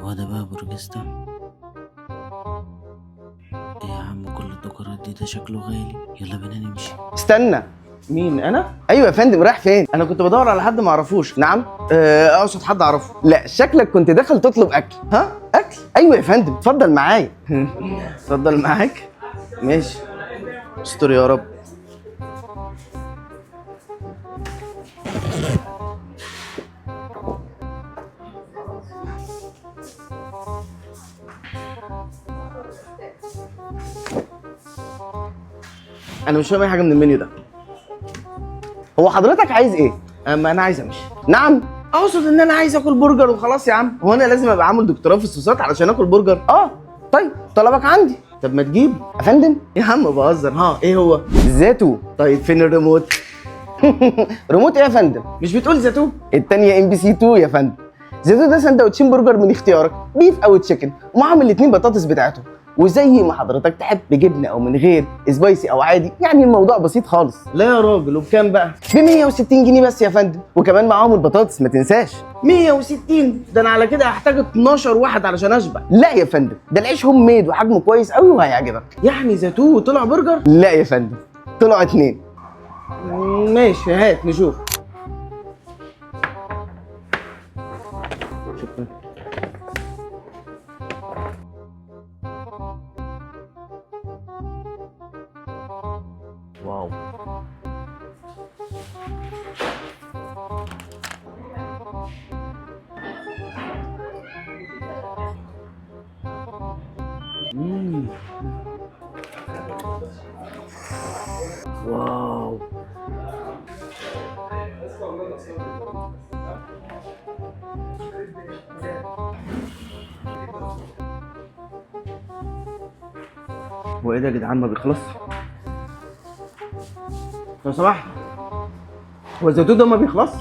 هو ده بقى برجستا؟ ايه يا عم كل الديكورات دي؟ ده شكله غالي. يلا بينا نمشي. استنى. مين انا؟ ايوه يا فندم، رايح فين؟ انا كنت بدور على حد ما اعرفوش. نعم؟ اقصد حد اعرفه. لا شكلك كنت داخل تطلب اكل. ها؟ اكل؟ ايوه يا فندم، اتفضل معايا. اتفضل معاك. ماشي، استر يا رب. انا مش فاهم اي حاجة من المنيو ده. هو حضرتك عايز ايه؟ اما انا عايز امشي. نعم؟ اقصد ان انا عايز اكل برجر وخلاص يا عم. هو انا لازم ابقى عامل دكتوراه في الصوصات علشان اكل برجر؟ اه طيب، طلبك عندي. طب ما تجيب. يا فندم. يا عم بهزر. ها ايه هو؟ زاتو. طيب فين الريموت؟ ريموت ايه يا فندم؟ مش بتقول زاتو؟ التانية MBC 2 يا فندم. زاتو ده سندوتشين برجر من اختيارك، beef او chicken، ومعاهم الاتنين بطاطس بتاعتهم، وزي ما حضرتك تحب، بجبنه او من غير، spicy او عادي، يعني الموضوع بسيط خالص. لا يا راجل، وبكام بقى؟ ب 160 جنيه بس يا فندم، وكمان معاهم البطاطس ما تنساش. 160؟ ده انا على كده هحتاج 12 واحد علشان اشبع. لا يا فندم، ده العيش home made وحجمه كويس قوي وهيعجبك. يعني زاتو طلع برجر؟ لا يا فندم، طلعوا اتنين. ماشي، هات نشوف. شكرا. wow. مم. wow. هو ايه ده يا جدعان، ما بيخلص؟ لو سمحت، هو الزيتون ده ما بيخلص؟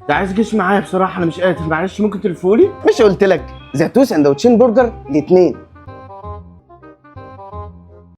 ده عايز جيش معايا بصراحة، أنا مش قادر، معلش ممكن تلفولي؟ مش قلت لك زاتو سندوتشين برجر الاتنين.